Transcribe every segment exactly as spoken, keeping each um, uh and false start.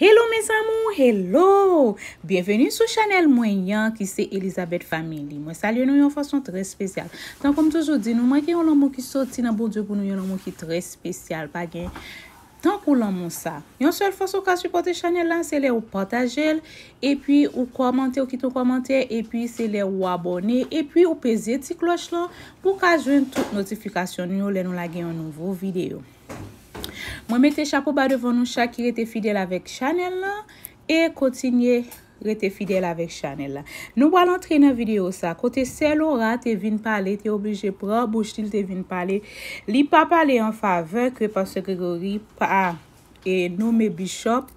Hello mes amours, hello! Byenveni sou chanèl mwen an ki se Elizabeth Family. Mwen salye nou yon fason trè espesyal. Tankou m toujou di nou, mwen gen yon lanmou ki soti nan Bondye pou nou, yon lanmou ki trè espesyal. Pa gen tankou lanmou sa. Yon sèl fason ou ka sipòte chanèl la, se lè ou pataje l, epi ou kòmante, ou kite yon kòmantè, epi se lè ou abòne, epi ou peze ti klòch lan pou w ka jwenn tout notifikasyon nou yo lè nou lage yon nouvo videyo. Mwen mete chapo ba devan nou chak ki rete fidèl avèk chanèl lan e kontinye rete fidèl avèk chanèl la. Nou pral antre nan videyo sa kote sè Laura te vin pale, te oblije pran bouch li, li te vin pale. Li pa pale an favè ke pastè Gregory pa e nonmen bishop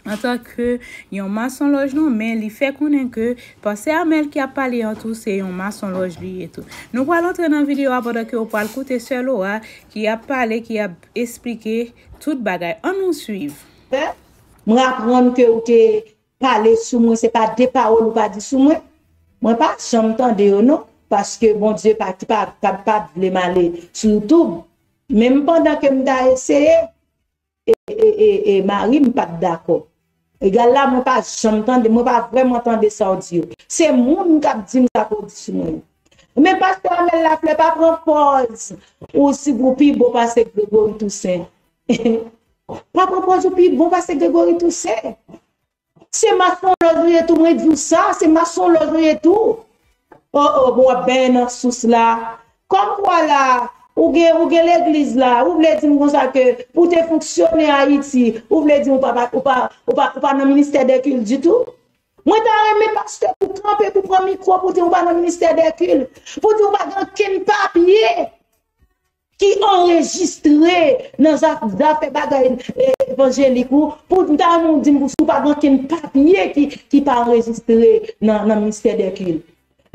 antanke yon masonlòj non, men li fè konnen ke pastè Amèl ki ap pale an tou se yon masonlòj li ye tou. Nou pral antre nan videyo a pandan ke w pral koute sè Laura ki ap pale, ki ap esplike tout bagay. Ann nou swiv. Mwen aprann ke ou te pale sou mwen, se pa de pawòl ou pa di sou mwen. Mwen pa janm tande yo non, paske Bondye pa pa pa pa vle m ale sou YouTube. Menm pandan ke m ta eseye, e, e, e, e mari m pa t dakò. Egal la, mwen pa janm tande, mwen pa vrèman tande sa w di yo. Se moun k ap di m sa ke w di sou mwen. Men pastè Amèl Laflè pa pran pòz ou si ou pi bon pase Gregory Toussaint. Pa pran pòz ou pi bon pase Gregory Toussaint. Se masonlòj ou ye tou, mwen di w sa, se masonlòj ou ye tou. O o, bon w ap benyen nan sous la. Kòm kwa la, ou gen ou gen legliz la, ou vle di m konsa ke pou w te fonksyone Ayiti, ou vle di m ou pa ou pa ou pa ou pa nan ministè dè kilt ditou? Mwen ta renmen pastè pou kanpe pou pran mikwo pou di ou pa nan ministè dè kilt, pou di ou pa gen okenn papye ki anrejistre nan zafè bagay evanjelik ou, pou ta moun di m pou si w pa gen okenn papye ki ki pa anrejistre nan nan ministè dè kilt.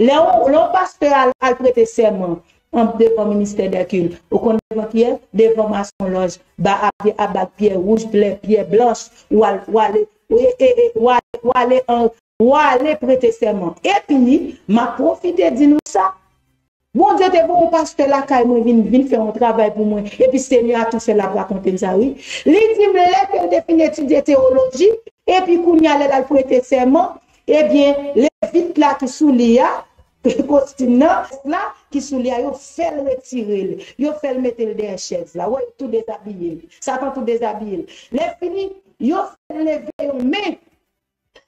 Lè w lè w pastè al al prete sèman an devan ministè dè kilt, ou konn devan kiyès? Devan masonlòj, ba a bag pyè wouj, pyè blanch, w al w ale w ale an w ale prete sèman. Epi m ap pwofite di nou sa. Bondye te voye yon pastè lakay mwen vin vin fè yon travay pou mwen. Epi Senyè a tou sèl ap rakonte m sa wi. Li di m lè ke l te fin etidye teyoloji, epi kounye a lè l al prete sèman, ebyen levit la ki sou li a, kostim nan la ki sou li a, yo fè l retire l. Yo fè l mete l dèyè chèz la. Wè, yo tou dezabiye l. Satan tou dezabiye l. Lè fini, yo fè l leve yon men.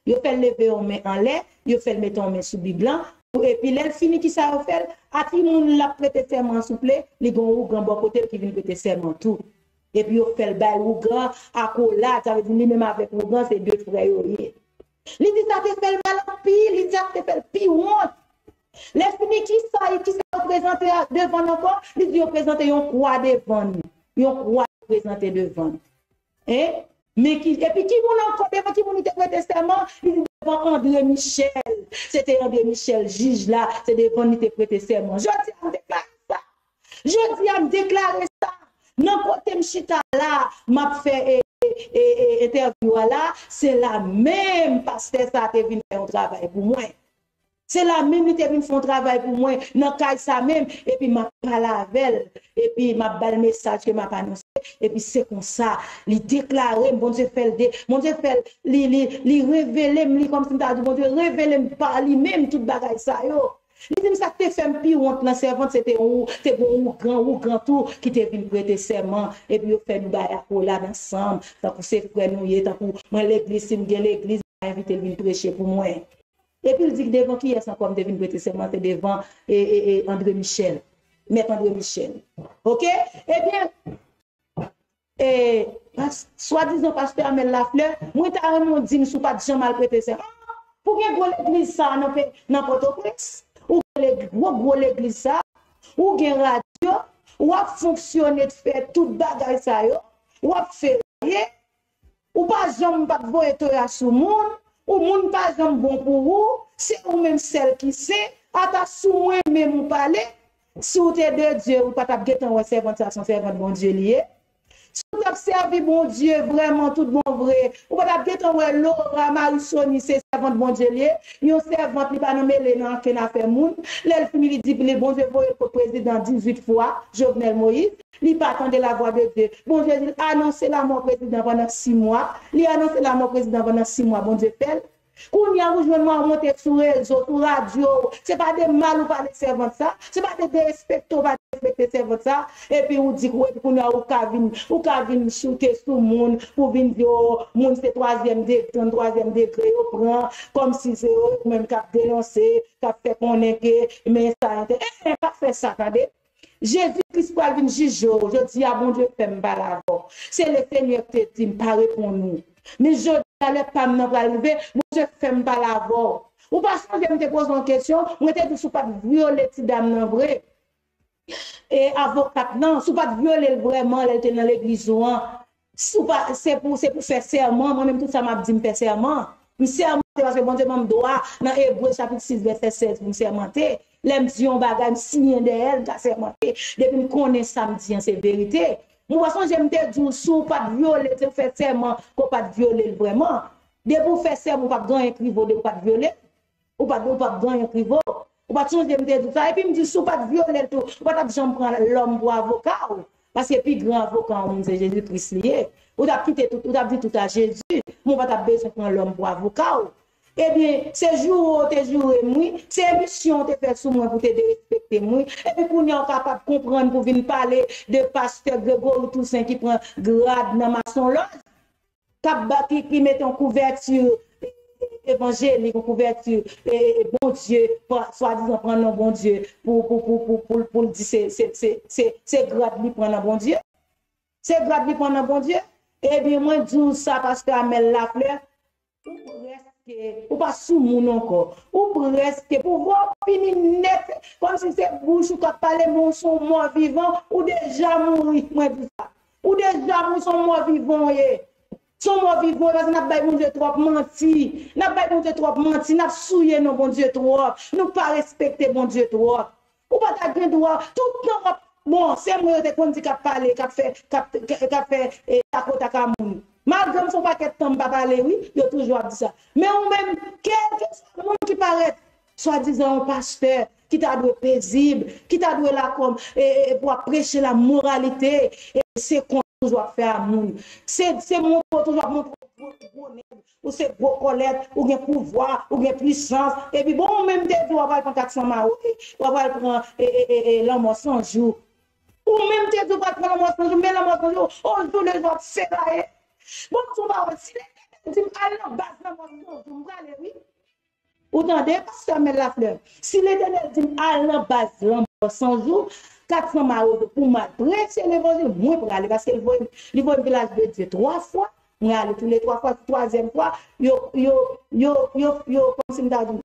Yo fè l leve yon men anlè, yo fè l mete yon men sou bib lan. Epi lè l fini kisa yo fè l? A ki moun l ap prete sèman an souple? Li gen yon ougan bò kote l ki vin prete sèman tou. Epi yo fè l bay ougan akolad, sa vle di li menm avèk ougan se de frè yo ye. Li di sa te fè l mal anpil, li di sa te fè l pi wont. Lè fini kisa kisa yo prezante devan l ankò? Li di yo prezante yon kwa devan l. Yon kwa yo prezante devan l. Hein? Men ki, epi ki moun ankò, devan ki moun li te prete sèman? Li di devan André Michel. Se te André Michel, jij la, se devan li te prete sèman. Jodi a m deklare sa. Jodi a m deklare sa. Nan kote m chita la, m ap fè e, e, e, entèvyou a la, se la menm pastè sa te vin fè yon travay pou mwen. Se la menm li te vin fè yon travay pou mwen nan kay sa menm, epi m ap pale avè l, epi m ap ba l mesaj ke m ap anonse, epi se konsa li deklare m, Bondye fè l de, Bondye fè l, li, li, li revele m, li kòmsi m ta di Bondye revele m pa li menm tout bagay sa yo. Li di m sa k te fè m pi wont nan sèvant se te yon, te gen yon ougan, ougan tou ki te vin prete sèman, epi yo fè nou bay akolad ansanm, tankou se frè nou ye, tankou mwen legliz, si m gen legliz, m a envite l vin preche pou mwen. Epi l di devan kiyès ankò m te vin prete sèman, se devan e, e, e, André Michel. Mèt André Michel. Oke? Ebyen, e, pas, swadizan pastè Amel Lafleur, mwen ta renmen w di m si w pa t janm al prete sèman. Pou gen gwo legliz sa a nan, nan Pòtoprens, ou gen gwo, gwo legliz sa a, ou gen radyo, w ap fonksyone, fè tout bagay sa yo, w ap feriye, ou pa janm pa t voye toya sou moun, ou moun pa janm bon pou ou, se ou menm sèl ki sen, ata si w renmen m ou pale, si w te de Dye, ou pa t ap gentan wè sèvant sa se yon sèvant Bondye li ye. Si w t ap sèvi Bondye vrèman tout bon vre, ou pa t ap gentan wè Laura Marie Sony se sèvant Bondye l ye, yon sèvant li pa nan mele nan ankenn afè moun. Lè l fini li di li Bondye voye l kot prezidan dizuit fwa, Jovenel Moïse, li pa tande lavwa de Dye. Bondye di l anonse lamò prezidan pandan sis mwa, li anonse lamò prezidan pandan sis mwa, Bondye fè l. Kounye a ou jwenn mwen ou monte sou rezo, sou radyo, se pa de mal ou pale sèvant sa, se pa de derespekte ou pa derespekte sèvant sa, epi ou di kou, epi kounye a ou ka vin, ou ka vin choute sou moun, pou vin di, o, moun se twazyèm degre, tranntwazyèm degre yo pran, kòmsi se yo menm k ap denonse, k ap fè konnen ke, men sa, enten, e, e, pa fè sa, tande. Jezi Kris pral vin jije w. Jodi a, Bondye fè m pale avè w. Se Lesenyè ki te di m pa reponn ou. Men jodi a, lè pa m nan pral rive, Bondye fè m pale avè w. Ou pa sonje m te poze w yon kesyon, mwen te di w si w pa t vyole ti dam nan vre, e avokat lan, si w pa t vyole l vrèman lè l te nan legliz ou an, si w pa, se pou, se pou fè sèman, mwen menm tout sa m ap di, m fè sèman. M sèmante paske Bondye ban m dwa nan Ebre chapit sis vèsè sèz pou m sèmante. Lè m di yon bagay, m siyen dèyè l, m ka sèmante. Depi m konnen sa m di an se verite. Mwen pa sonje m te di w si w pa t vyole l, se w fè sèman ke w pa t vyole l vrèman. Depi w fè sèman, w p ap gen anyen k rive w depi w pa t vyole l. Ou pa, ou p ap gen anyen k rive w. Ou pa t sonje m te di w sa. Epi m di w si w pa t vyole l tou, ou pa t ap janm pran lòm pou avoka w. Paske pi gran avoka w moun se Jezi Kris li ye. Ou t ap kite tout, ou t ap di tout a Jezi, men w pa t ap bezwen pran lòm pou avoka w. Ebyen, se joure w te joure m wi, se emisyon w te fè sou mwen pou te derespekte m wi. Epi kounye a w kapab konprann pou vin pale de pastè Gregory Toussaint ki pran grad nan masonlòj, k ap ba, ki, ki mete yon kouvèti evanjelik, yon kouvèti e, e, Bondye, pa- swadizan pran non Bondye pou, pou, pou, pou, pou, pou l di se, se, se, se, se grad li pran nan Bondye. Se grad li pran nan Bondye. Ebyen, mwen di w sa, pastè Amel Lafleur, ou prèske, ou pa sou moun ankò. Ou prèske, pouvwa w fini nèt, kòmsi se bouch ou k ap pale, men w se yon mò vivan, ou deja mouri, mwen di sa. Ou deja mouri, se yon mò vivan w ye. Se yon mò vivan w ye, paske n ap bay Bondye twòp manti. N ap bay Bondye twòp manti, n ap souye non Bondye twòp. Nou pa respekte Bondye twòp. Ou pa ta gen dwa, tout tan w ap, bon, se mwen yo te konn di k ap pale, k ap fè, k ap, k ap fè e, takotak a moun. Malgre m fè yon pakèt tan m pa pale, wi, yo toujou ap di sa. Men ou menm, kèlkeswa moun ki parèt, swadizan yon pastè, ki ta dwe pezib, ki ta dwe la kòm, e, e, e, pou ap preche la moralite, e se konn toujou ap fè a moun. Se, se montre w toujou ap montre w gwo, gwo nèg, ou se gwo kòlèt, ou gen pouvwa, ou gen pwisans. Epi bon, ou menm te di w ap al pran kat san mawo, w ap al pran e, e, e, e, lanmò san jou. Ou menm te di w pral pran lanmò san jou, men lanmò san jou, o jou le jou ap feraye. Bon, m di w pawòl, si Letènèl di m al nan baz lanmò san jou, m prale wi. Ou tande, pastè Amel Lafleur? Si Letènèl di m al nan baz lanmò san jou, kat san mawo pou m al preche levanjil, mwen prale, paske li voye m, li voye m Vilaj de Dye twa fwa, mwen ale tou le twa fwa, twazyèm fwa, yo, yo, yo, yo, yo, kòmsi m ta di,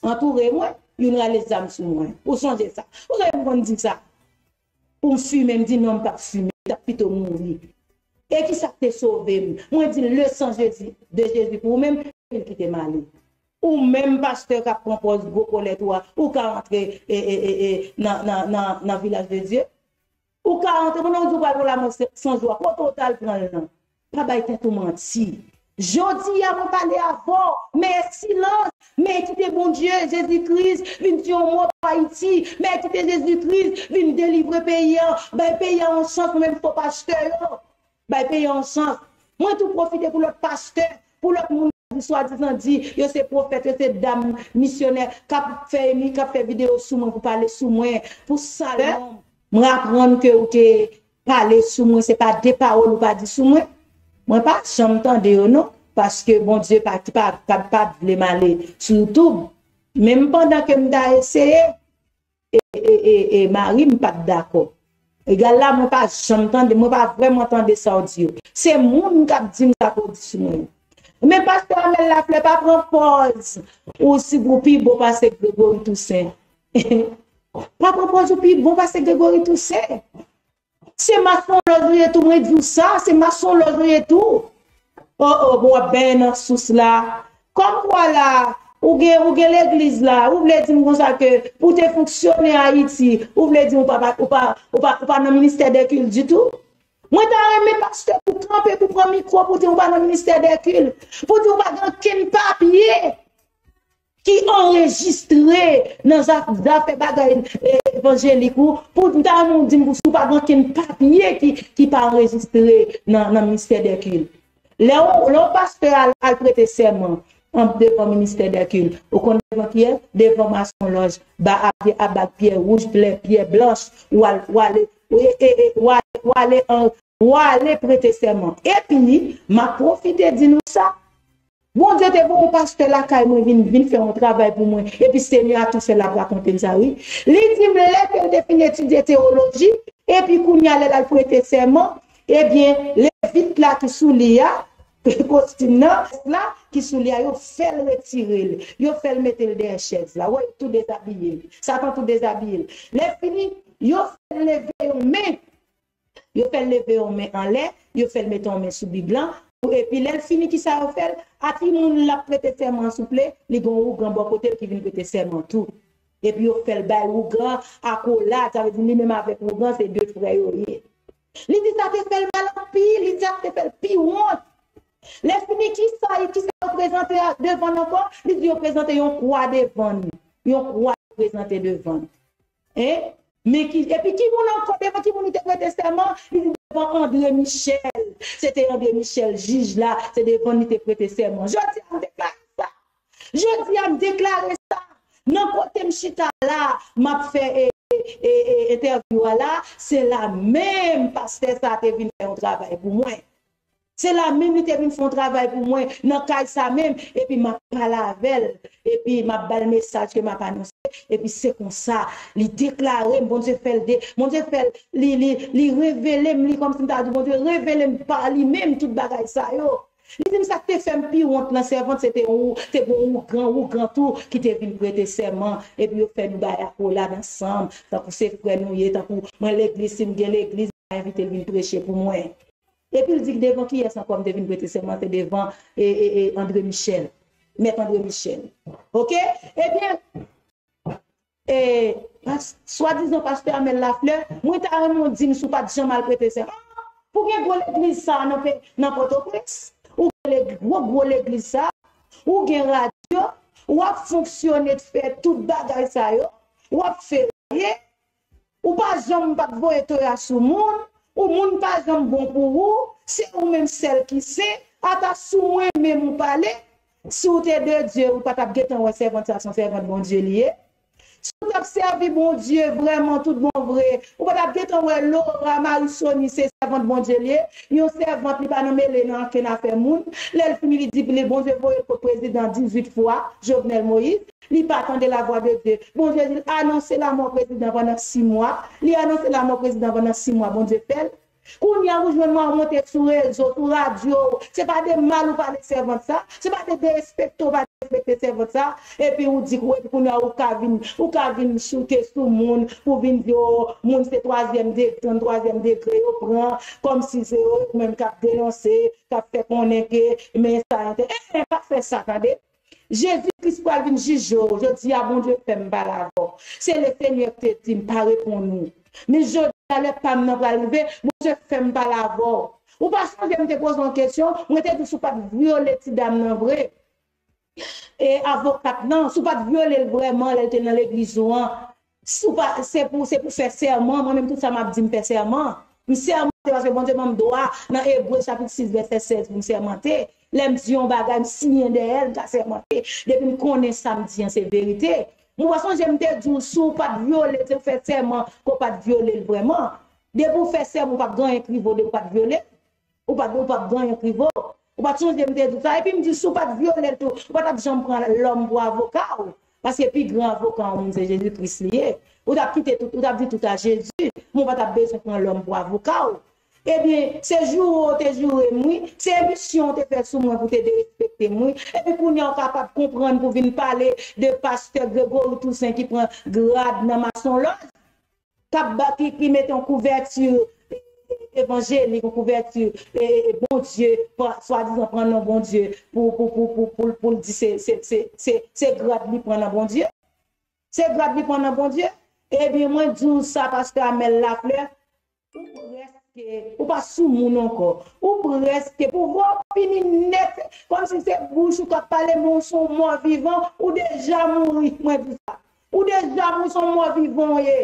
antoure mwen, youn rale zam sou mwen. Ou sonje sa? Ou sonje m konn di sa? Pou m fimen, m di non, m p ap fimen, m t ap pito mouri. E kisa k te sove m? Mwen di, le sang Jezi, de Jezi pou ou menm, epi l kite m ale. Ou menm pastè k ap pran pòz gwo kòlèt ou a, ou ka antre e, e, e, e, nan, nan, nan, nan Vilaj de Dye. Ou ka antre, pandan w di w pral pran lanmò san jou a, kote w t al pran l lan? Pa bay tèt ou manti. Jodi a, mwen pale avè w, men silans, men kite Bondye, Jezi Kris, vin di yon mo pou Ayiti, men kite Jezi Kris vin delivre peyi a, bay peyi a yon chans, nou menm fo pastè yo. Bay peyi a yon chans. Mwen tou pwofite pou lòt pastè, pou lòt moun ki swadizan di yo se pwofèt, yo se dam misyonè, k ap fè emi, k ap fè videyo sou mwen pou pale sou mwen, pou sal non m. Mwen aprann ke ou te pale sou mwen, se pa de pawòl ou pa di sou mwen. Mwen pa janm tande yo non, paske Bondye pa, ki pa, pa, pa t vle m ale sou YouTube. Menm pandan ke m ta eseye, e, e, e, e mari m pa t dakò. Egal la, mwen pa janm tande, mwen pa vrèman tande sa w di yo. Se moun k ap di m sa pou w di sou mwen. Men pastè Amel Lafleur pa pran pòz ou si pou pi bon pase Gregory Toussaint. Pa pran pòz ou pi bon pase Gregory Toussaint. Se masonlòj ou ye tou, mwen di w sa, se masonlòj ou ye tou. O, o, bon, w ap benyen nan sous la. Kòmkwa la, ou gen, ou gen legliz la, ou vle di m konsa ke pou te fonksyone Ayiti, ou vle di m ou pa, ou pa, ou pa, ou pa nan ministè de kilt ditou? Mwen ta renmen pastè pou kanpe, pou pran mikwo, pou di ou pa nan ministè dèkil, pou di ou pa gen okenn papye ki anrejistre nan za- zafè bagay, eh, evanjelik ou, pou ta renmen ou di m pou si ou pa gen okenn papye ki, ki pa anrejistre nan, nan ministè dèkil. Lè yon, lè yon pastè al, al prete sèman an devan ministè dèkil, ou konn devan kiyès? Devan masonlòj, ba a, a bak pyè wouj, pyè, pyè blanch, ou al, ou ale, e, e, e, ou ale, ou ale an, ou ale prete sèman. Epi, m ap pwofite di nou sa. Bondye te voye yon pastè lakay mwen vin, vin fè yon travay pou mwen. Epi Senyè a tou sèl ap rakonte m sa, wi. Li di m lè ke l te fin etidye teyoloji, epi kounye a lè l al prete sèman, ebyen, levit la ki sou li a, kostim nan, la ki sou li a, yo fè l retire l. Yo fè l mete l dèyè chèz la. Wè, tou dezabiye l. Satan tou dezabiye l. Lè fini, yo fè l leve yon men. Yo fè l leve yon men anlè, yo fè l mete yon men sou Bib lan. Epi lè l fini, kisa yo fè l? A ki moun l ap prete sèman an, souple? Li gen yon ougan bò kote l ki vin prete sèman tou. Epi yo fè l bay ougan akolad, sa vle di li menm avèk ougan, se de frè yo ye. Li di sa te fè l mal anpil, li di sa te fè l pi wont. Lè fini, kisa, kisa yo prezante a- devan l ankò? Li di yo prezante yon kwa devan l. Yon kwa yo prezante devan l. Hein? Men ki, epi ki moun ankò, devan ki moun li te prete sèman? Li di devan André Michel. Se te André Michel, jij la, se devan li te prete sèman. Jodi a, m deklare sa. Jodi a, m deklare sa. Nan kote m chita la, m ap fè, e, e, e, e, entèvyou a la, se la menm pastè sa te vin fè yon travay pou mwen. Se la menm li te vin fè yon travay pou mwen nan kay sa menm, epi m ap pale avè l, epi m ap ba l mesaj ke m ap anonse, epi se konsa, li deklare m, Bondye fè l de, Bondye fè l, li, li, li revele m, li kòmsi m ta di, Bondye revele m pa li menm tout bagay sa yo. Li di m sa k te fè m pi wont nan sèvant, se te yon, te gen yon ougan, ougan tou, ki te vin prete sèman, epi yo fè nou bay akolad ansanm, tankou se frè nou ye, tankou mwen legliz, si m gen legliz, m pa envite l vin preche pou mwen. Epi l di devan kiyès ankò m te vin prete sèman, se devan, e, e, e, André Michel. Mèt André Michel. Oke? Ebyen, e, pas- swadizan pastè Amel Lafleur, mwen ta renmen w di m si w pa t janm al prete sèman. Pou gen gwo legliz sa a nan pe- nan Pòtoprens, ou gen le- gwo, gwo legliz sa a, ou gen radyo, w ap fonksyone, fè tout bagay sa yo, w ap feriye, ou pa janm pa t voye toya sou moun, ou moun pa janm bon pou ou, se ou menm sèl ki sen, ata sou mwen menm ou pale, si w te de Dye, ou pa t ap gentan wè sèvant sa se yon sèvant Bondye li ye. Si w t ap sèvi Bondye vrèman tout bon vre, ou pa t ap gentan wè Laura Marisony se sèvant Bondye li ye, yon sèvant li pa nan mele nan ankenn afè moun. Lè l fini li di li Bondye voye l kot prezidan dizuit fwa, Jovenel Moïse. Li pa tande lavwa de Dye. Bondye di l anonse lamò prezidan pandan sis mwa. Li anonse lamò prezidan pandan sis mwa, Bondye fè l. Kounye a ou jwenn mwen monte sou rezo, sou radyo. Se pa de mal ou pale sèvant sa. Se pa de derespekte ou pa derespekte sèvant sa. Epi ou di, epi kounye a ou ka vin, ou ka vin choute sou moun pou vin di, o, moun se twazyèm degre, tranntwazyèm degre yo pran, kòmsi se yo menm k ap denonse, k ap fè konnen ke, men sa, enten, e, e, pa fè sa, tande. Jezi Kris pral vin jije w. Jodi a, Bondye fè m pale avè w. Se Lesenyè ki te di m pa reponn ou. Men jodi a, lè pa m nan pral rive, Bondye fè m pale avè w. Ou pa sonje m te poze w yon kesyon, mwen te di w si w pa t vyole ti dam nan vre. E avokat lan, si w pa t vyole l vrèman lè l te nan legliz ou an, si w pa, se pou, se pou fè sèman, mwen menm tout sa m ap di m fè sèman. M sèmante paske Bondye ban m dwa nan Ebre chapit sis vèsè sèz pou m sèmante. Lè m di yon bagay, m siyen dèyè l, m ka sèmante. Depi m konnen sa m di an se verite. Mwen pa sonje m te di w si w pa t vyole, se w fè sèman ke w pa t vyole l vrèman. Depi w fè sèman, w p ap gen anyen k rive w depi w pa t vyole l. Ou pa, ou p ap gen anyen k rive w. Ou pa t sonje m te di w sa. Epi m di w si w pa t vyole l tou, ou pa t ap janm pran lòm pou avoka w. Paske pi gran avoka yon moun se Jezi Kris li ye. Ou t ap kite tout, ou t ap di tout a Jezi, men ou pa t ap bezwen pran lòm pou avoka w. Ebyen, se joure w te joure m, wi. Se emisyon w te fè sou mwen pou te derespekte m, wi. Epi kounye a w kapab konprann pou vin pale de pastè Gregory Toussaint ki pran grad nan masonlòj. K ap ba, ki, ki mete yon kouvèti evanjelik, yon kouvèti, e, e, Bondye, pa- swadizan pran non Bondye pou, pou, pou, pou, pou, pou l di se, se, se, se, se grad li pran nan Bondye. Se grad li pran nan Bondye. Ebyen, mwen di w sa, pastè Amel Lafleur, ou prèske Ou pa sou moun ankò. Ou prèske, pouvwa w fini nèt. Kòmsi se bouch ou k ap pale, men w se yon mò vivan, ou deja mouri, mwen di sa. Ou deja mouri, se yon mò vivan w ye.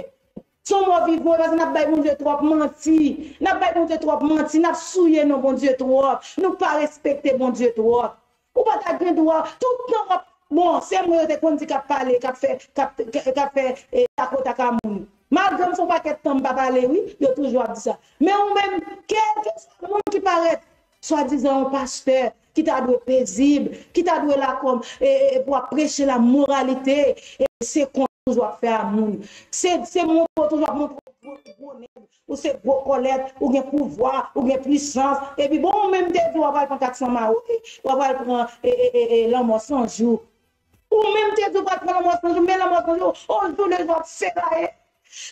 Se yon mò vivan w ye, paske n ap bay Bondye twòp manti. N ap bay Bondye twòp manti, n ap souye non Bondye twòp. Nou pa respekte Bondye twòp. Ou pa ta gen dwa, tout tan w ap, bon, se mwen yo te konn di k ap pale, k ap fè, k ap, k ap fè, e, takotak a moun. Malgre m fè yon pakèt tan m pa pale, wi, yo toujou ap di sa. Men ou menm, kèlkeswa moun ki parèt, swadizan yon pastè, ki ta dwe pezib, ki ta dwe la kòm, e, e, e, pou ap preche la moralite, e, se kont toujou ap fè a moun. Se, se montre w toujou ap montre w gwo, gwo nèg. Ou se gwo kòlèt, ou gen pouvwa, ou gen pwisans. Epi bon, ou menm te di w ap al pran kat san mawo, w ap al pran e, e, e, e, lanmò san jou. Ou menm te di w pral pran lanmò san jou, men lanmò san jou, o jou le jou ap feraye.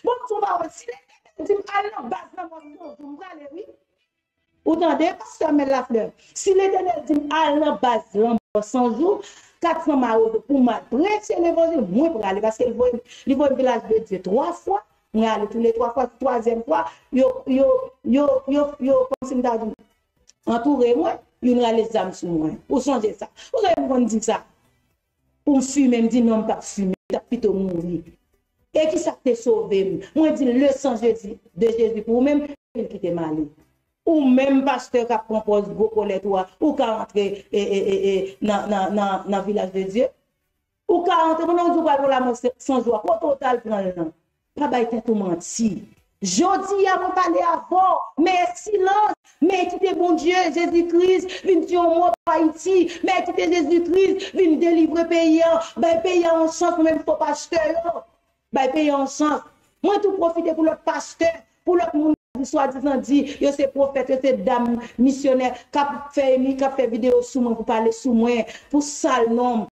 Bon, m di w pawòl, si Letènèl di m al nan baz lanmò san jou, m prale, wi. Ou tande, pastè Mèl Laflè? Si Letènèl di m al nan baz lanmò san jou, kat san mawo pou m al preche levanjil, mwen prale, paske li voye m, li voye m Vilaj de Dye twa fwa, mwen ale tou le twa fwa, twazyèm fwa, yo, yo, yo, yo, yo, kòmsi m ta di, antoure mwen, youn rale zam sou mwen. Ou sonje sa? Ou sonje m konn di sa? Pou m fimen, m di non, m p ap fimen, m t ap pito mouri. E ki sa k te sove m? Mwen di, le sang Jezi, de Jezi pou ou menm, li kite m ale. Ou menm, pastè k ap pran pòz gwo kòlèt ou a, ou ka antre e, e, e, e, nan, nan, nan, nan Vilaj de Dye? Ou ka antre, pandan w di w pral pran lanmò san jou a, kote w t al pran l lan? Pa bay tèt ou manti. Jodi a, mwen pale avè w, men silans, men kite Bondye, Jezi Kris, vin di yon mo pou Ayiti, men kite Jezi Kris vin delivre peyi a, bay peyi a yon chans, mwen menm fo pastè yo. Bay peyi a yon chans. Mwen tou pwofite pou lòt pastè, pou lòt moun ki swadizan di yo se pwofèt, yo se dam misyonè, k ap fè emi, k ap fè videyo sou mwen pou pale sou mwen, pou sal non m.